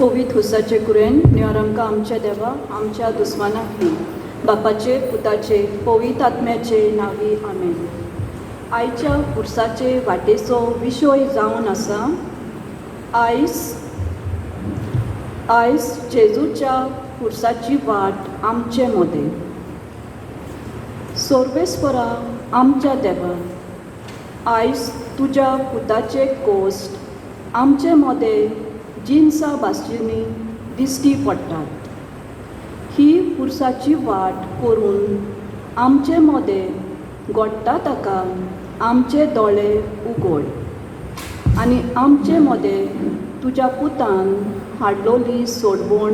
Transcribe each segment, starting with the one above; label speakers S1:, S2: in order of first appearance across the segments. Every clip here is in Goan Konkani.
S1: पवित्र हुसाचे कुरेन निवर आमकां आमच्या देवा आमच्या दुस्मानाक दी. बापाचे पुताचे पवित्र आत्म्याचे नांवी आमेन. आयच्या पुरसाचे वाटेचो विशय जावन आसा आयज आयज जेजूच्या पुरसाची वाट आमचे मदें. सर्वेस्परा आमच्या देवा, आयज तुज्या पुताचे कोश्ट आमचे मदें जिनसां भाशेनी दिश्टी पडटात. ही पुरसाची वाट करून आमचे मदें घडटा ताका आमचे दोळे उगड आनी आमचे मदें तुज्या पुतान हाडलोली सोडवण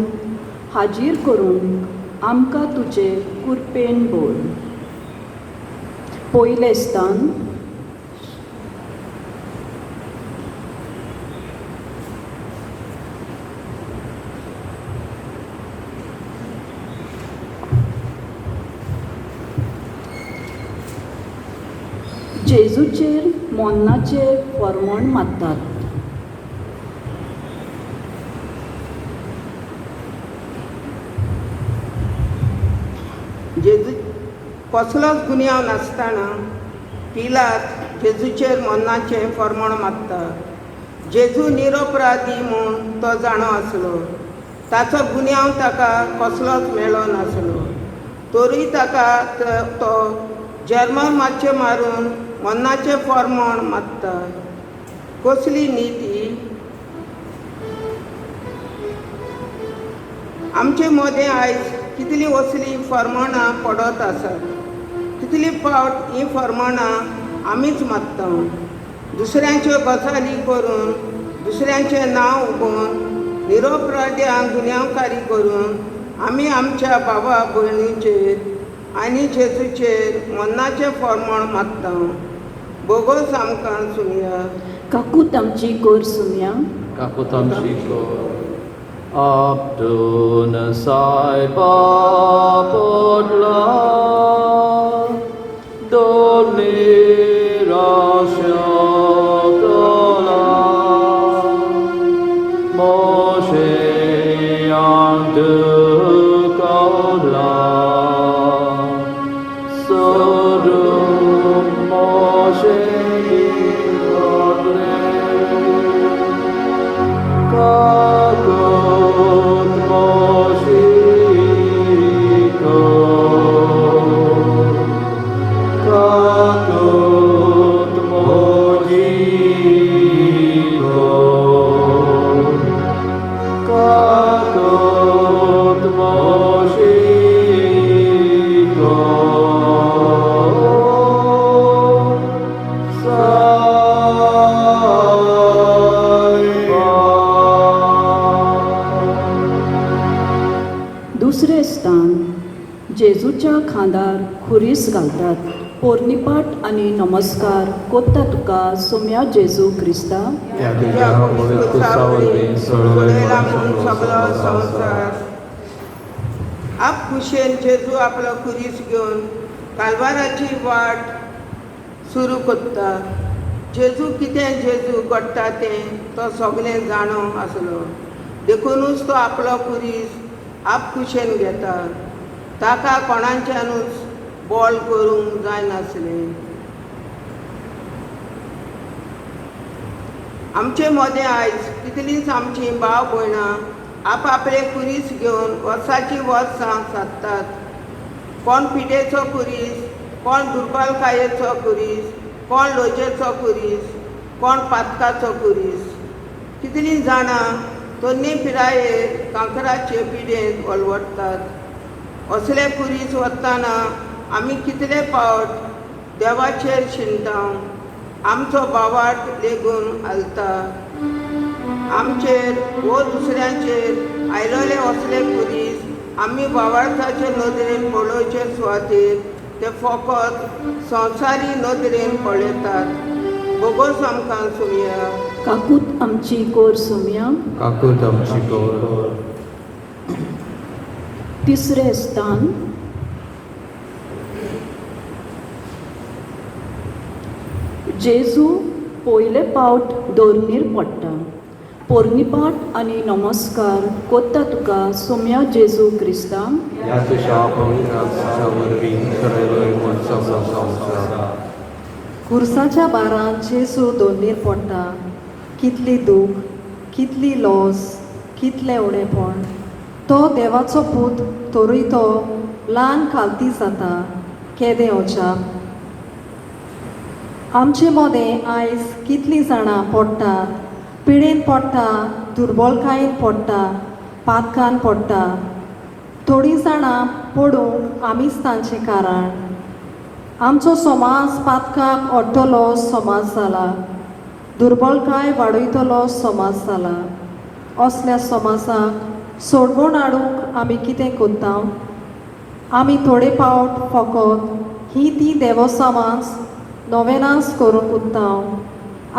S1: हाजीर करूंक आमकां तुजे कुरपेन भर. पयलें स्थान जेजूचेर मोन्नाचेर फॉर्मोण मारतात.
S2: जेजू कसलोच गुन्यांव नासतना पिलात जेजूचेर मरणाचें फर्मण मारता. जेजू निरपराधी म्हूण तो जाणो आसलो. ताचो गुन्यांव ताका कसलोच मेळो नासलो, तरूय ताका तो जर्मन मातशें मारून मरणाचें फर्मण मारता. कसली निती! आमचे मदें आयज कितलीं असलीं फर्माणां पडत आसात. कितली फावट हीं फर्माणां आमीच मारता. दुसऱ्यांच्यो गजाली करून, दुसऱ्यांचें नांव उबोवन, निरपराध्यांक गुन्यांवकारी करून आमी आमच्या भावा भयणीचेर आनी जेजूचेर मरणाचें फर्मण मारता. बोगोस आमकां सुनया.
S1: काकूत आमची कर सुमया.
S3: काकूत आमची कर. आपटून सायबा पडला दोन राश्या मोशे दुखवला सोडून मोशे पडले. काकूत मोशी कर, काकूत मोजी कर, काकूत मोशी कर, सायबा.
S1: दुसरें स्थान जेजूच्या खांदार खुरीस घालतात. पोरणीपाट आनी नमस्कार कोत्ता तुका सोम्या जेजू क्रिस्ता.
S3: त्या तुज्या पवित्र खुर्सा वरवीं
S2: सोडयला म्हूण
S3: सगळो
S2: सगळो संवसार. आप खुशेन जेजू आपलो खुरीस घेवन कालवाराची वाट सुरू करता. जेजू कितें जेजू घडटा तें तो सगळें जाणो आसलो, देखुनूच तो आपलो खुरीस आप खुशेन घेता. ताका कोणाच्यानूच बॉल करूंक जायनासलें. आमचे मदें आयज कितलींच आमचीं भाव भयणां आपआपले खुरीस घेवन वर्साचीं वर्सां सादतात. कोण पिडेचो खुरीस, कोण दुर्बलकायेचो खुरीस, कोण लजेचो खुरीस, कोण पातकाचो खुरीस. कितलीं जाणां तरणी पिरायेर कांक्राचे पिडेंत वळवळटात. असले खुरीस वतना आमी कितले फावट देवाचेर शिणटा. आमचो भावार्थ लेगून हालता. आमचेर वो दुसऱ्यांचेर आयलोले असले खुरीस आमी भावार्थाचे नदरेन पळोवचे सुवातेर ते फकत संवसारी नदरेन पळयतात. बोगोस आमकां सुमया.
S1: काकूत आमची कोर सोम्या.
S3: काकूत आमची कर.
S1: तिसरें स्थान जेजू पयले पावट दोर्नीर पडटा. पोरणीपाट आनी नमस्कार कोत्ता तुका सोम्या जेजू क्रिस्ता.
S3: ह्या तुज्या पवित्र खुर्सा वरवीं चडयलो सगळो संवसार.
S4: खुर्साच्या बारान जेजू दोंदीर पडटा. कितली दूख, कितली लॉस, कितलें उणेपण. तो देवाचो पूत तरूय तो ल्हान खालती जाता. केदें अजाप. आमचे मदें आयज कितलीं जाणां पडटात, पिडेन पडटा, दुर्बलकायेन पडटा, पातकान पडटा. थोडीं जाणां पडूंक आमीच तांचें कारण. आमचो समाज पातकाक ओडटलो समाज जाला, दुर्बलकाय वाडयतलो समाज जाला. असल्या समाजाक सोडवण हाडूंक आमी कितें करता? आमी थोडे फावट फकत ही ती देवसामांच नोवेनास करूंक उरता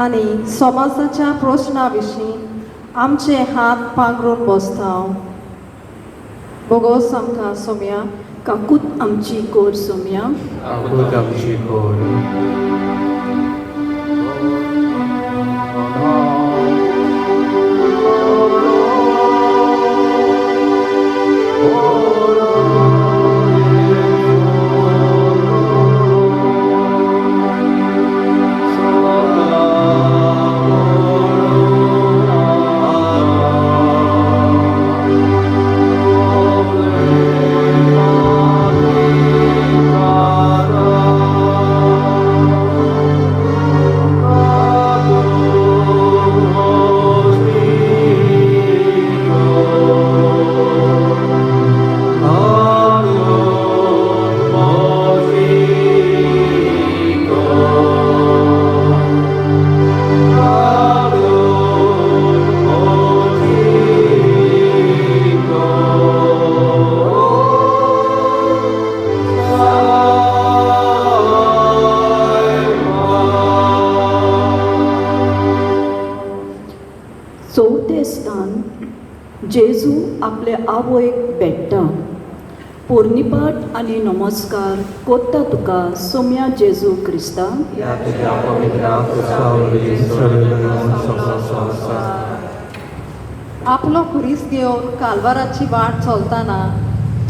S4: आनी समाजाच्या प्रस्ना विशीं आमचे हात पांगरून बसता. बोगोस आमकां सोम्या.
S1: काकूत आमची कोर सोम्या.
S3: काकूत आमची कोर.
S1: चवथें स्थान जेजू आपले आवयक भेट्टा. पोरणीपाट आनी नमस्कार कोत्ता तुका सोम्या जेजू क्रिस्ता.
S3: ह्या तुज्या पवित्र खुर्सा वरवीं चडयलो सगळो संवसार.
S4: आपलो खुरीस घेवन कालवाराची वाट चलतना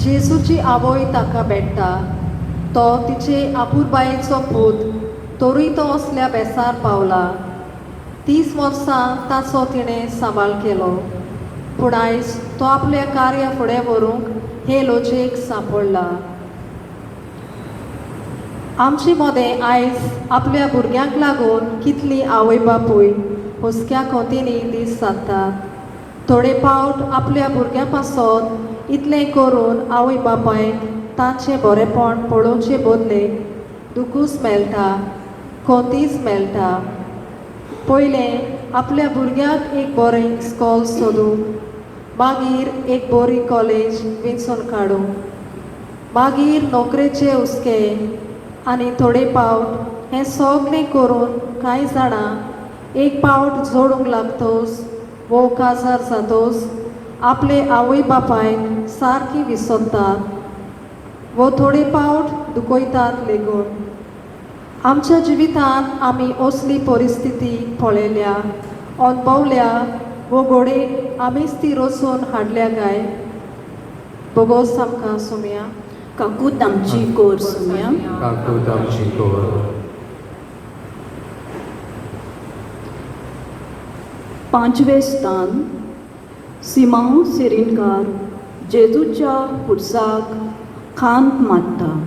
S4: जेजूची आवय ताका भेट्टा. तो तिचे आपुरबायेचो पूत तरूय तो असल्या बेसार पावला. 30 वर्सां ताचो तिणें सांबाळ केलो, पूण आयज तो आपल्या कार्य फुडें व्हरूंक हे लोजेक सांपडला. आमचे मदें आयज आपल्या भुरग्यांक लागून कितली आवय बापूय हुस्क्या कोतींनी दीस सादतात. थोडे फावट आपल्या भुरग्यां पासत इतलें करून आवय बापायक तांचें बरेपण पळोवचे बदले दुखूच मेळटा, कोतीच मेळटा. पयलें आपल्या भुरग्याक एक बरें इस्कॉल सोदूंक, मागीर एक बरी कॉलेज विंचून काडूंक, मागीर नोकरेचे हुस्के आनी थोडे फावट हें सगळें करून कांय जाणां एक फावट जोडूंक लागतोच वो काजार जातोच आपले आवय बापायक सारकी विसरतात वो थोडे फावट दुखयतात लेगून. आमच्या जिवितांत आमी असली परिस्थिती पळयल्या, अणभवल्या वो घोडेक आमीच ती रचून हाडल्या काय? बोगोस आमकां सोम्या.
S1: काकूत आमची कोर सोम्या.
S3: काकूत आमची कोर.
S1: पांचवें स्थान सिमांव सिरिनकार जेजूच्या खुर्साक खांद मारता.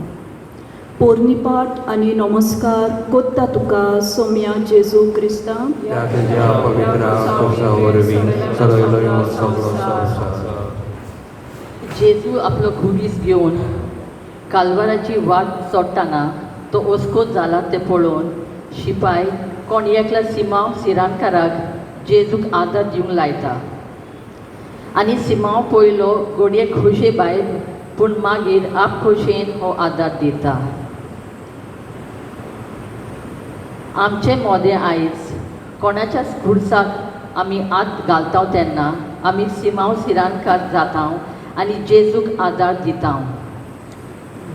S1: पोरणीपाट आनी नमस्कार कोत्ता तुका सोम्या जेजू क्रिस्ता.
S3: ह्या तुज्या पवित्र खुर्सा वरवीं चडयलो सगळो संवसार.
S5: जेजू आपलो खुरीस घेवन कालवाराची वाट चडटना तो ओस्कोत जाला तें पळोवन शिपाय कोण एकल्या सिमांव सिरांकाराक जेजूक आदार दिवंक लायता आनी सिमांव पयलो घोडये खोशे भायर पूण मागीर आप खोशयेन हो आदार दिता. आमचे मोदें आयज कोणाच्या खुर्साक आमी हात घालता तेन्ना आमी सिमांव सिरांकार जाता आनी जेजूक आदार दिता.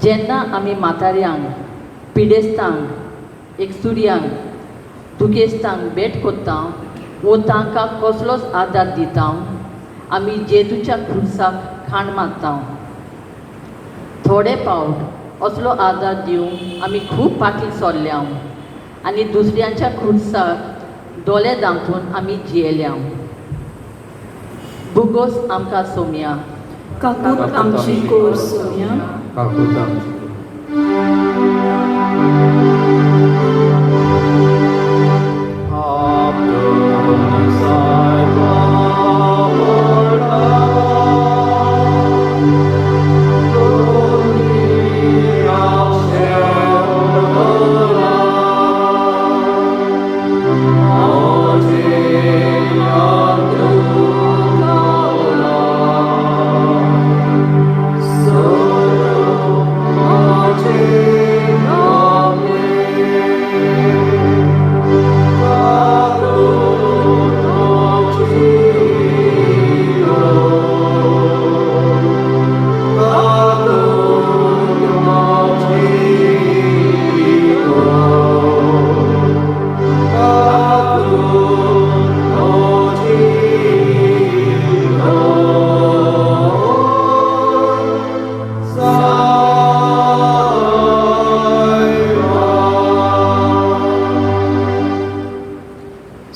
S5: जेन्ना आमी म्हाताऱ्यांक, पिडेस्तांक, एकसुर्यांक, दुखेस्तांक भेट कोत्ता वो तांकां कसलोच आदार दिता? आमी जेजूच्या खुर्साक खाण मारता. थोडे पावट असलो आदार दिवंक आमी खूब फाटीं सरल्या आनी दुसऱ्यांच्या खुर्साक दोळे दामपून आमी जियेल्या. बुगोस आमकां सोमया.
S1: काकूत आमची कोर सोम्या.
S3: काकूत आमची.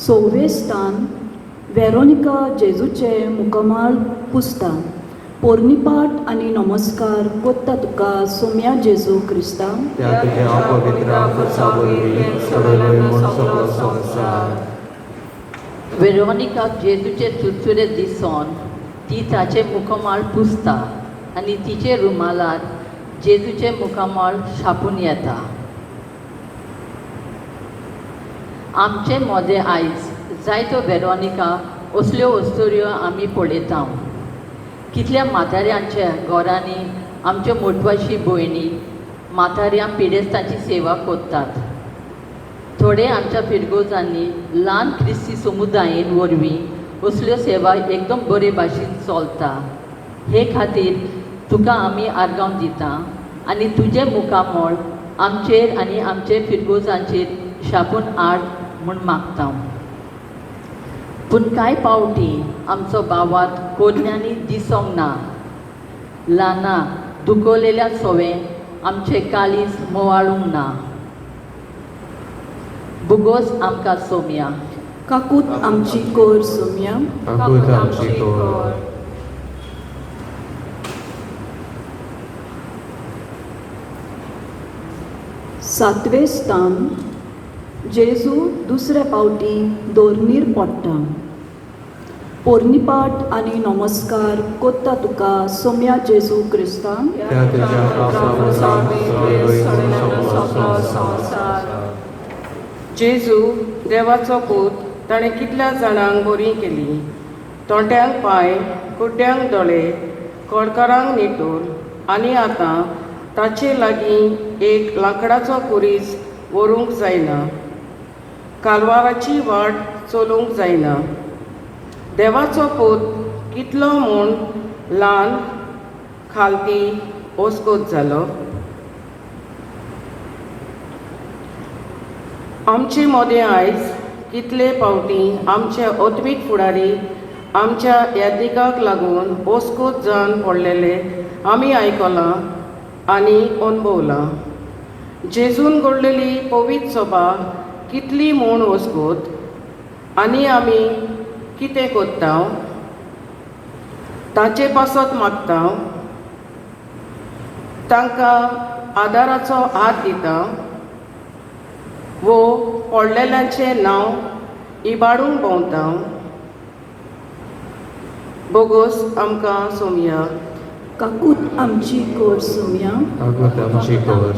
S1: सव्वें स्थान वेरोनिका जेजूचें मुकमाळ पुसता. पोरणीपाठ आनी नमस्कार कोत्ता तुका सोम्या जेजू क्रिस्ता.
S3: त्या तुज्या पवित्र खुर्सा वरवीं चडयलोय म्हूण सगळो संवसार.
S5: वेरोनिकाक जेजूचे चुरचुरे दिसोन ती ताचें मुखमाळ पुसता आनी तिचे रुमालार जेजूचें मुखामळ छापून येता. आमचे मोदें आयज जायत्यो वेरोनिका असल्यो अस्तुऱ्यो आमी पळयता. कितल्या म्हाताऱ्यांच्या घरांनी आमच्यो मोटवाशी भयणी म्हाताऱ्यां पिडेस्तांची सेवा करतात. थोडे आमच्या फिरगोजांनी ल्हान क्रिस्ती समुदायेन वरवीं असल्यो सेवा एकदम बरे भाशेन चलता. हे खातीर तुका आमी आर्गांव दिता आनी तुजें मुखामळ आमचेर आनी आमचे फिरगोजांचेर छापून हाड म्हूण मागता. पूण कांय पावटी आमचो भावार्थ कोन्यांनी दिसोंक ना. ल्हाना दुखवलेल्या सोवें आमचें काळीज मोवाळूंक ना. बुगोस आमकां सोमया.
S1: काकूत आमची कोर सोमया.
S3: काकूत आमची कोर.
S1: सातवें स्थान जेजू दुसरे पावटी दोर्नीर पडटा. पोरणीपाठ आनी नमस्कार कोत्ता तुका सोम्या जेजू क्रिस्ता.
S3: त्या तुज्या खुर्सा वरवीं चडयलोय म्हूण सगळो संवसार.
S6: जेजू देवाचो पूत ताणें कितल्या जाणांक बरी केली. तोंट्यांक पांय, कुड्ड्यांक दोळे, कोडकारांक निटूर आनी आतां ताचे लागीं एक लांकडाचो कुरीस व्हरूंक जायना, कालवाराची वाट चलूंक जायना. देवाचो पूत कितलो म्हूण ल्हान खालती ओस्कोत जालो. आमचे मोदें आयज कितले पावटी आमचे आत्मीक फुडारी आमच्या यादिकाक लागून ओस्कोत जावन पडलेले आमी आयकलां आनी अणभवलां. जेजून घडलेली पवित्र सभा कितली म्हूण ओस्कोत आनी आमी कितें करता? ताचे पासत मागता, तांकां आदाराचो हात दिता वो पडलेल्यांचें नांव इबाडूंक भोंवता. बोगोस आमकां सोमया.
S1: काकूत आमची कोर सोमया.
S3: काकूत आमची कोर.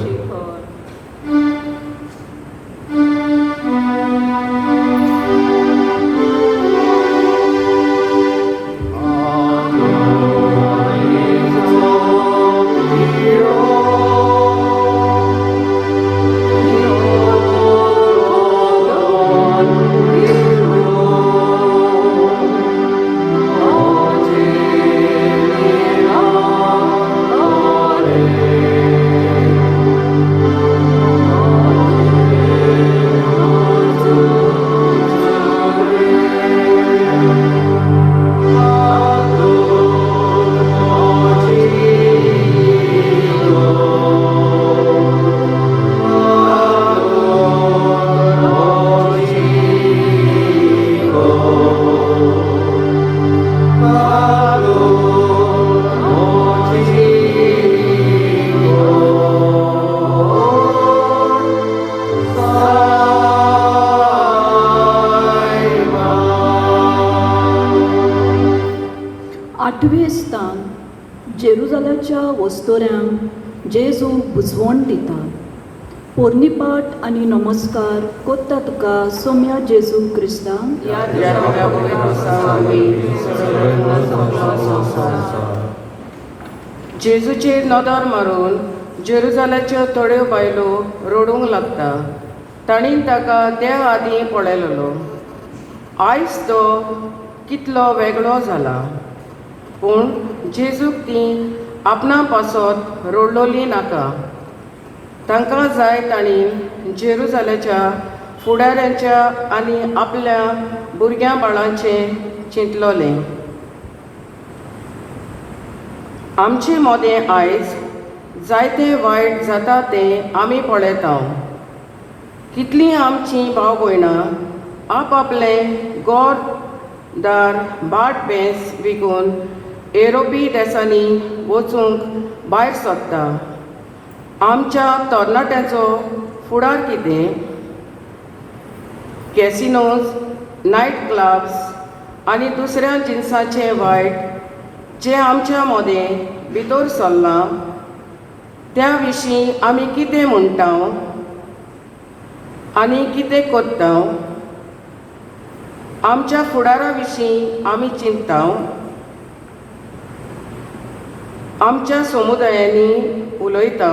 S1: पोस्तोऱ्यांक जेजू बुजवण दिता. पोरणीपाठ आनी नमस्कार कोत्ता तुका सोम्या जेजू क्रिस्ता.
S6: ह्या तुज्या पवित्र खुर्सा वरवीं सोडयल्लो सोंपलो संवसार.
S2: जेजूचेर नदर मारून जेरुजालाच्यो थोड्यो बायलो रडूंक लागता. तांणी ताका त्या आदीं पळयलेलो. आयज तो कितलो वेगळो जाला. पूण जेजूक ती आपणा पासत रडलोली नाका. तांकां जाय तांणी जेरुजालाच्या फुडाऱ्यांच्या आनी आपल्या भुरग्यां बाळांचें चिंतलोलें. आमचे मोदें आयज जायतें वायट जाता तें आमी पळयता. कितलीं आमचीं भाव भयणां आपआपलें गोर दार भाट बेंस विकून एरोपी देसांनी वचूंक भायर सोदता. आमच्या तरणाट्यांचो फुडार कितें? कॅसिनोज, नायट क्लब्स आनी दुसऱ्या जिनसाचें वायट जें आमच्या मदें भितर सरलां त्या विशीं आमी कितें म्हणटा आनी कितें करता? आमच्या फुडारा विशीं आमी चिंतता. आमच्या समुदायांनी उलयता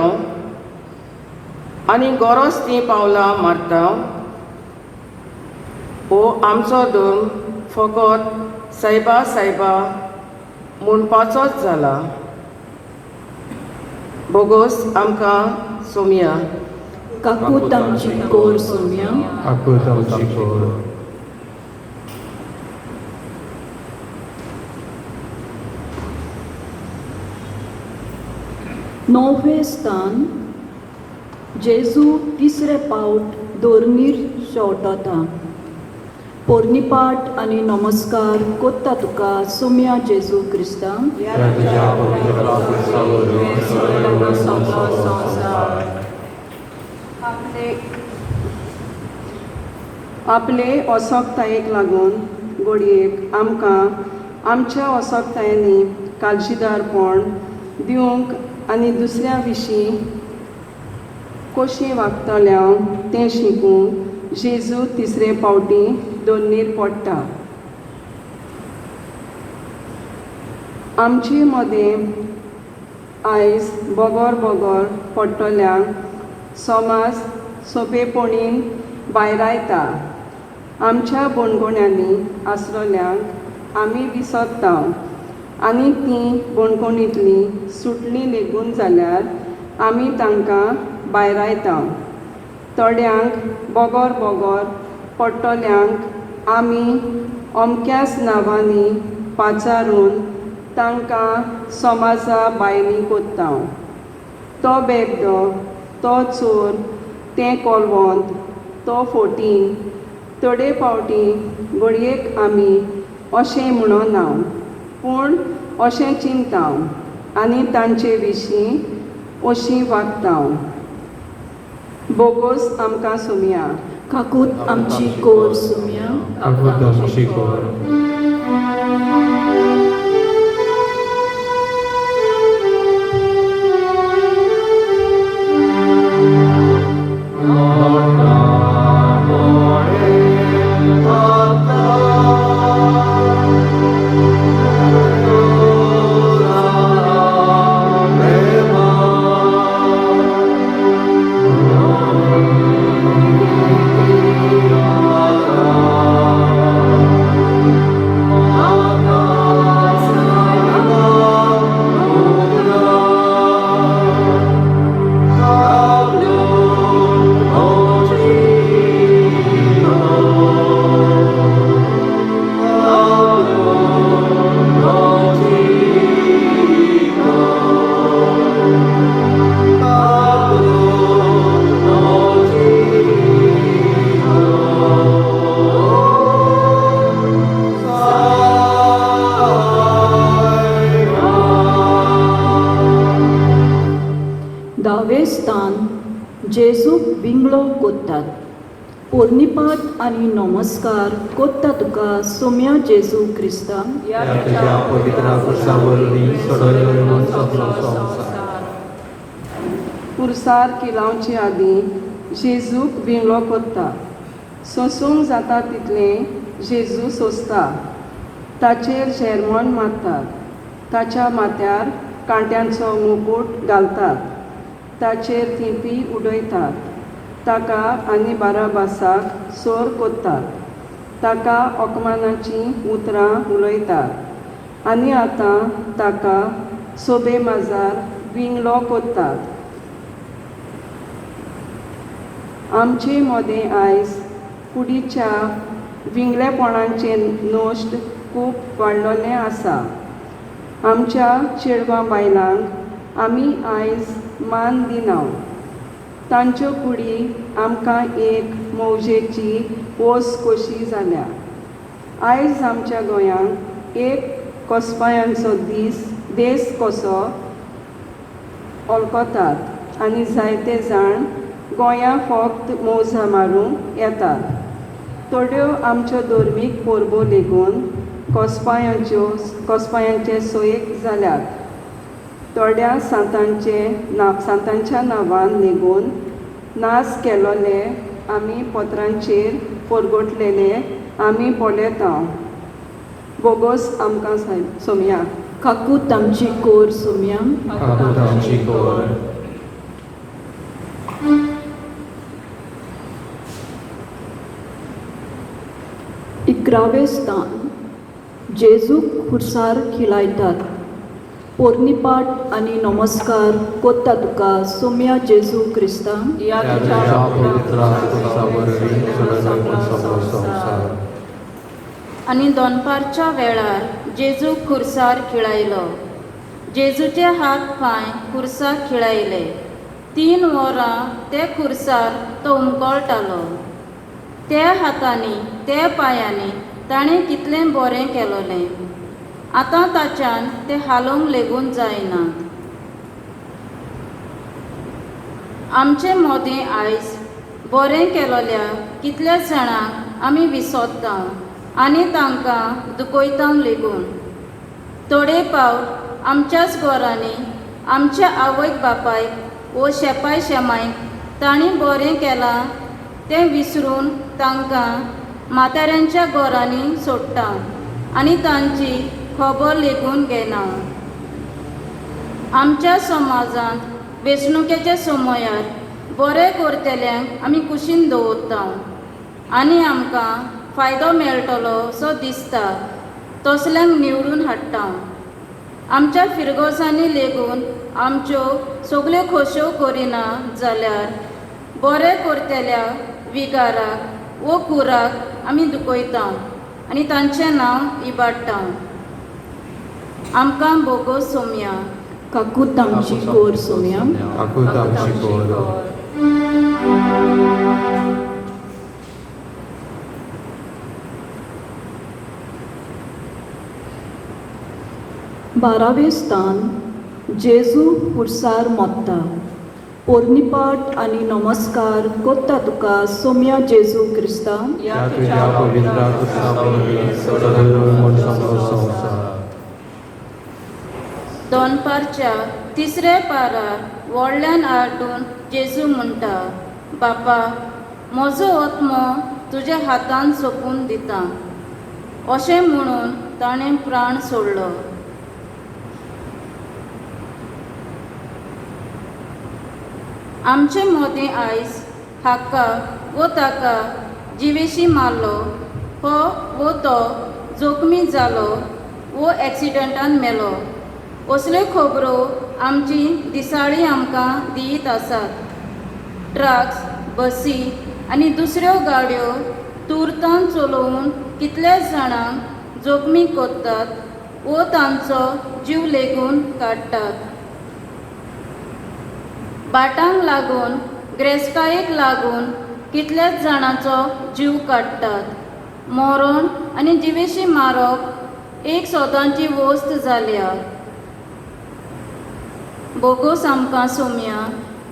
S2: आनी गरज तीं पावलां मारता. हो आमचो धर्म फकत सायबा सायबा म्हणपाचोच जाला. बोगोस आमकां सोमया.
S1: काकूत आमची कोर सोम्या.
S3: काकूत आमची कोर.
S1: णववें स्थान जेजू तिसरे पावट दोर्नीर शेवटता. पोरणीपाठ आनी नमस्कार कोत्ता तुका सोम्या जेजू क्रिस्ता.
S3: ह्या तुज्या पवित्र खुर्सा वरवीं सोडयल्लो संवसार.
S7: आपले असक्तायेक लागून घडयेक आमकां आमच्या असक्तायांनी काळजीदारपण दिवंक आनी दुसऱ्या विशीं कशीं वागतल्या तें शिकूंक जेजू तिसरे पावटी दोन्नीर पडटा. आमचे मदें आयज बगर बगर पडटल्यांक समाज सोंपेपणीन भायरायता. आमच्या बणगोण्यांनी आसलेल्यांक आमी विसरता आनी तीं बणगोणींतलीं सुटलीं लेगून जाल्यार आमी तांकां भायरायता. थोड्यांक बगर बगर पडटल्यांक आमी अमक्याच नांवांनी पाचारून तांकां समाजा भायलीं कोत्ता. तो बेबदो, तो चोर, तें कोलवोंत, तो फोटींग. थोडे फावटी घडयेक आमी अशें म्हणना पूण अशें चिंता आनी तांचे विशीं अशीं वागता. बोगोस आमकां सोमया.
S1: काकूत आमची कोर सोम्या.
S3: काकूत आमची कोर.
S1: धावें स्थान जेजूक विंगळो कोत्तात. पोरणीपाठ आनी नमस्कार कोत्ता तुका सोम्या जेजू क्रिस्ता.
S3: ह्या तुज्या पवित्र खुर्सा वरवीं सोडयल्लो संवसार.
S7: कुर्सार किलावचे आदीं जेजूक विंगळो कोत्ता. सोंसूंक जाता तितलें जेजू सोंसता. ताचेर झेरमोन मारतात, ताच्या माथ्यार कांट्यांचो मुकूट घालतात, ताचेर थिंपी उडयतात, ताका आनी बाराबासाक सोर कोत्तात, ताका ओकमानाचीं उतरां उलयतात आनी आतां ताका सोबे माजार विंगलो कोत्तात. आमचे मदें आयज कुडीच्या विंगलेपणाचें नश्ट खूब वाडलेलें आसा. आमच्या चेडवां बायलांक आमी आयज मान दिना. तांच्यो कुडी आमकां एक मौजेची वस्त कशी जाल्या. आयज आमच्या गोंयांत एक कोसपायांचो दीस देस कसो वळखतात आनी जायते जाण गोंया फक्त मौजा मारूंक येतात. थोड्यो आमच्यो धर्मीक परबो लेगून कोसपायांच्यो कोसपायांचे सोयेक जाल्यात. थोड्या सांतांचे ना सांतांच्या नांवान लेगून नाच केलोले आमी पत्रांचेर परगटलेले आमी पळयता. बोगोस आमकां सोमया.
S1: काकूत आमची कोर सोमया.
S6: काकूत आमची कोर.
S1: इकरावें स्थान जेजूक खुर्सार खिलायतात. पोरणीपाट आनी नमस्कार कोत्ता तुका सोम्या जेजू क्रिस्ता.
S6: ह्या तुज्या पवित्र खुर्सा वरवीं सगळो सगळो संवसार.
S8: आनी दोनपारच्या वेळार जेजूक खुर्सार खिळायलो. जेजूचे हात पांय खुर्साक खिळायले. 3 वरां ते खुर्सार तो उमकळटालो. त्या हातांनी त्या पांयांनी ताणें कितलें बरें केलोलें. आतां ताच्यान ते हालोवंक लेगून जायना. आमचे मोदें आयज बरें केलोल्या कितल्या जाणांक आमी विसरता आनी तांकां दुखयता लेगून. थोडे पावट आमच्याच घरांनी आमच्या आवयक बापायक वो शेपाय शेमायक तांणी बरें केलां तें विसरून तांकां म्हाताऱ्यांच्या घरांनी सोडटा आनी तांची खबर लेगून घेना. आमच्या समाजांत वेंचणुकेच्या समयार बरें करतल्यांक आमी कुशीन दवरता आनी आमकां फायदो मेळटलो सो दिसता तसल्यांक निवडून हाडटा. आमच्या फिरगोजांनी लेगून आमच्यो सगल्यो खोश्यो करिना जाल्यार बरें करतल्या विगाराक वो कुराक आमी दुखयता आनी तांचें नांव इबाडटा. आमकां बोगोस सोमया.
S1: काकूत आमची कोर सोमया.
S6: काकूत आमची कोर.
S1: बारावें स्थान जेजू खुर्सार मोत्ता. पोरणीपाट आनी नमस्कार कोत्ता तुका सोम्या जेजू क्रिस्ता.
S6: ह्या तुज्या पवित्र खुर्सा वरवीं सगळो सगळो संवसार.
S8: दोनपारच्या तिसऱ्या पारार व्हडल्यान आरडून जेजू म्हणटा, बापा म्हजो आत्मो तुज्या हातान सोंपून दिता. अशें म्हणून ताणें प्राण सोडलो. आमचे मोदें आयज हाका वो ताका जिवेशी मारलो, हो वो तो जोखमी जालो वो एक्सिडंटान मेलो, असल्यो खबरो आमची दिसाळीं आमकां दियत आसात. ट्रक्स, बसी आनी दुसऱ्यो गाडयो तुर्तान चलोवन कितल्या जाणांक जोखमी करतात वो तांचो जीव लेगून काडटात. बाटांक लागून ग्रेस्तायेक लागून कितल्याच जाणांचो जीव काडटात. मरण आनी जिवेशी मारप एक सदांची वस्त जाल्या. बोगोस आमकां सोमया.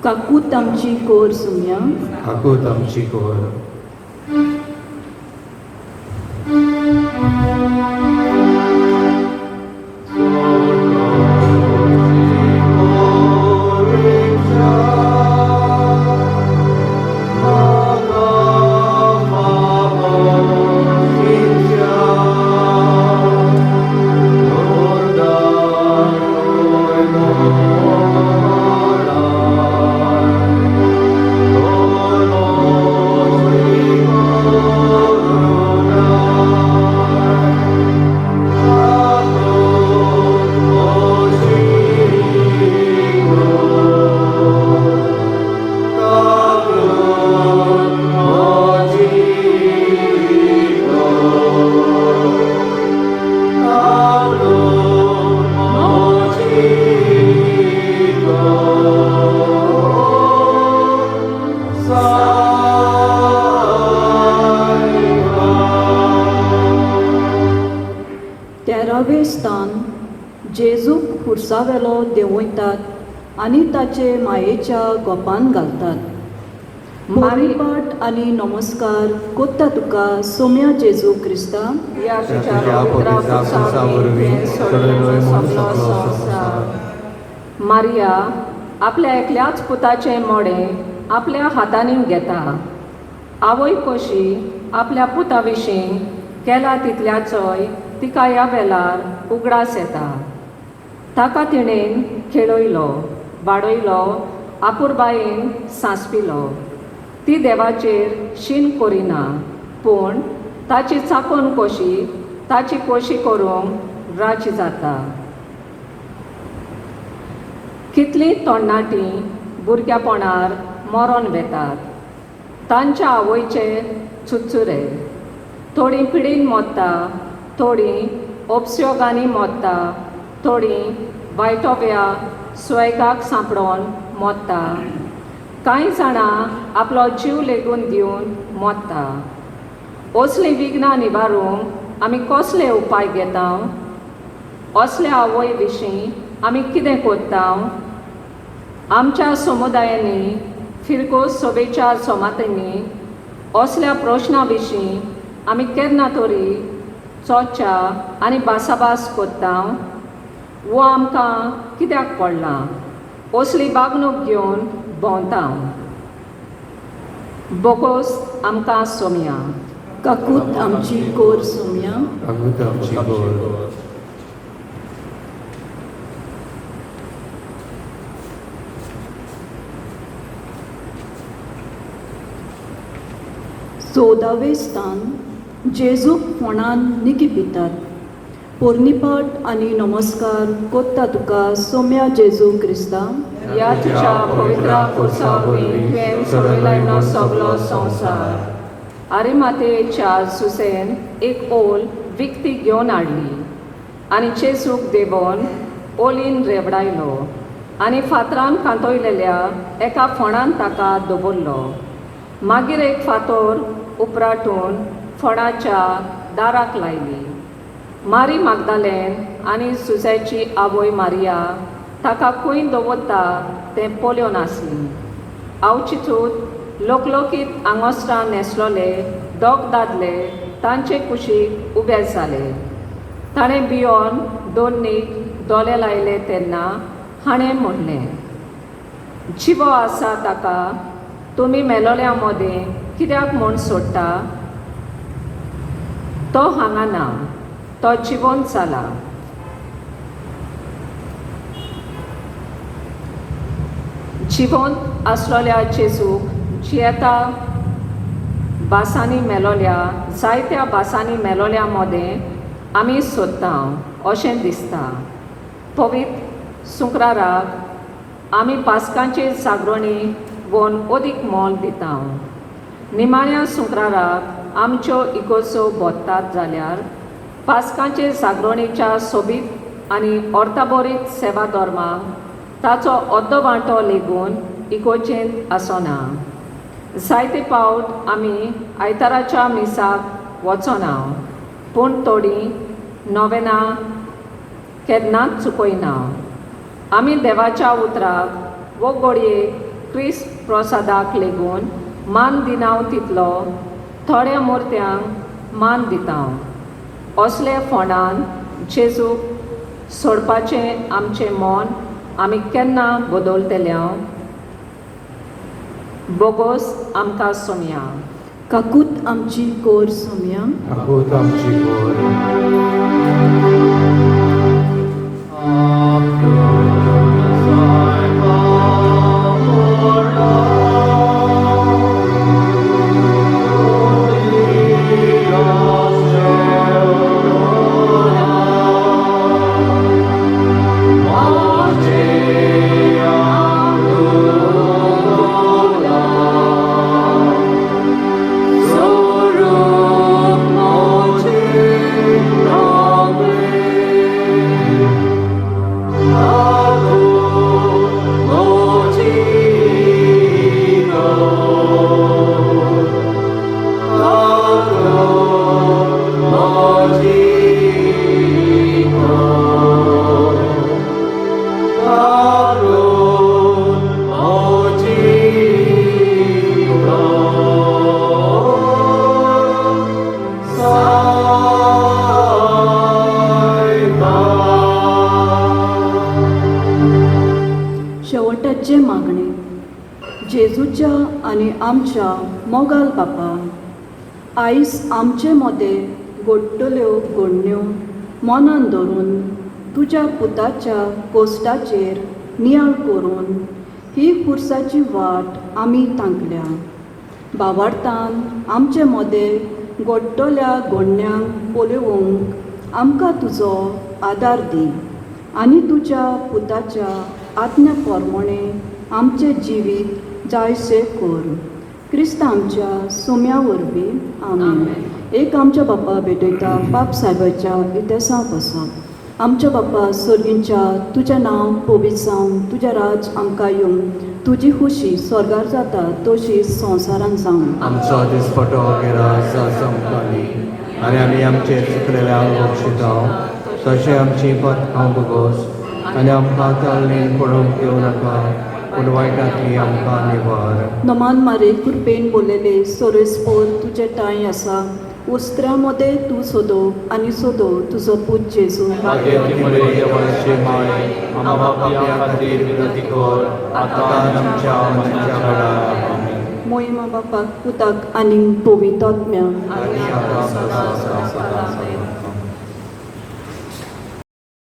S1: काकूत आमची कोर सोमया.
S6: काकूत आमची कोर.
S1: खुर्सावेलो देंवयतात आनी ताचे मायेच्या गोपान घालतात. मारीपाट आनी नमस्कार कोत्ता तुका सोम्या जेजू क्रिस्ता,
S7: ह्या
S3: तुज्या
S7: तुज्या
S3: पवित्र
S7: पवित्र
S3: खुर्सा वरवीं सोडयलोय म्हूण सगलो संवसार.
S9: मारिया आपल्या एकल्याच पुताचें मोडें आपल्या हातांनी घेता. आवय कशी आपल्या पुता विशीं केला तितल्याचोय तिका ह्या वेळार उगडास येता. ताका तिणेन खेळयलो, वाडयलो, आपुरबायेन सांसपिलो. ती देवाचेर शीण करिना, पूण ताची चाकोन कशी ताची कोशी करूंक राजी जाता. कितलीं तोण्णाटीं भुरग्यापणार मरोन वेतात, तांच्या आवयचे चुचुरे. थोडीं पिडीन मोत्ता, थोडीं उपसयोगांनी मोत्ता, थोडीं वायटोव्या स्वैगाक सांपडोन मोत्ता, कांय जाणां आपलो जीव लेगून दिवन मोत्ता. असलीं विघ्नां निवारूंक आमी कसले उपाय घेता? असल्या आवय विशीं आमी कितें करता? आमच्या समुदायांनी, फिरगोज सोबेच्या सोमातांनी असल्या प्रश्ना विशीं आमी केन्ना तरी चर्चा आनी भासाभास करता? वो आमकां कित्याक पडलां असली वागणूक घेवन भोंवता? बोगोस आमकां सोमया.
S1: काकूत आमची कोर सोमया.
S3: काकूत आमची कोर.
S1: चवदावें स्थान, जेजूक फोंडान निकी पितात. पोरणीपाट आनी नमस्कार कोत्ता तुका सोम्या जेजू क्रिस्ता,
S9: ह्या तुज्या पवित्र खुर्सा वरवीं तुवें सोडयलो सगलो संवसार. आरिमातेच्या सुसेन एक ओल विकती घेवन हाडली आनी जेजूक देंवोवन ओलीन रेवडायलो आनी फातरान कांतयलेल्या एका फोंडान ताका दवरलो. मागीर एक फातोर उपराटून फोंडाच्या दाराक लायली. मारी मागदालेन आनी सुजायची आवय मारिया ताका खंय दवरता तें पळोवन आसली. आवचितूत लोकलोकीत आंगोस्त्रां न्हेसलोले दोग दादले तांचे कुशीक उबे जाले. ताणें भियोन दोन्नीक दोले लायले तेन्ना हाणें म्हणलें, जिवो आसा ताका तुमी मेलोल्या मदें कित्याक म्हूण सोडटा? तो हांगा ना, तो जिवंत जाला. जिवंत आसलोल्या जेजूक जियेता भासांनी मेलोल्या जायत्या भासांनी मेलोल्या मदें आमी सोदता अशें दिसता. पवित्र शुक्राराक आमी पास्कांचे जागरणी वन अदीक मोल दिता. निमाण्या शुक्राराक आमच्यो इगोर्जो भरतात जाल्यार पास्कांचे जागरणीच्या सोबीत आनी अर्थाबरीत सेवा धर्माक ताचो अर्दो वांटो लेगून इगोर्जेंत आसना. जायते पावट आमी आयताराच्या मिसाक वचना, पूण थोडीं नोवेनां केन्नाच चुकयना. आमी देवाच्या उतराक वो घडये क्रिस्त प्रसादाक लेगून मान दिना तितलो थोड्या मुर्त्यांक मान दिता. असले फोंडान जेजूक सोडपाचें आमचें मन आमी केन्ना बदलतले? बोगोस आमकां सोमया.
S1: काकूत आमची कोर सोमया.
S3: काकूत आमची कोर.
S6: Oh,
S1: आमच्या मोगाल बापा, आयज आमचे मदें घडटल्यो घडण्यो मनान धरून तुज्या पुताच्या कोश्टाचेर नियाळ करून ही खुर्साची वाट आमी तांकल्या. बावार्थान आमचे मदें घडटल्या घडण्यांक पळोवंक आमकां तुजो आदार दी आनी तुज्या पुताच्या आज्ञा प्रमाणे आमचें जिवीत जायशें कर. क्रिस्त आमच्या सोम्या वरवीं, आमेन. एक आमच्या बाप्पा भेटयता बाप साहेबाच्या इतिहासा पासत. आमच्या बाप्पा सर्गींच्या, तुजें नांव पवित्र जावं, तुजें राज आमकां येवं, तुजी खुशी स्वर्गार जाता तशी संवसारांत जावं.
S3: आमचो दिसपटो गिरास आमकां दी आनी आमी आमचे चुकलेल्यांक बक्षिता तशें आमची पथकां भोगोस आनी आमकां ताळणेन पडोवंक येवं नाका पूण वायटांतली आमकां निवार.
S1: नमान मारे, कृपेन बोललेले, सोरेस्पोर तुजे ठांय आसा. उस्त्र्या मदें तूं सोदो आनी सोदो तुजो पूत जेजू.
S3: भाग्यवती मरिये, देवाची माय, आमकां पापयां खातीर विनंती कर आतां आनी आमच्या मरणाच्या वेळार. आमेन.
S1: मोहिमा बापाक, पुताक आनी पवित्र आत्म्याक.
S3: आनी आतां सदां सदां.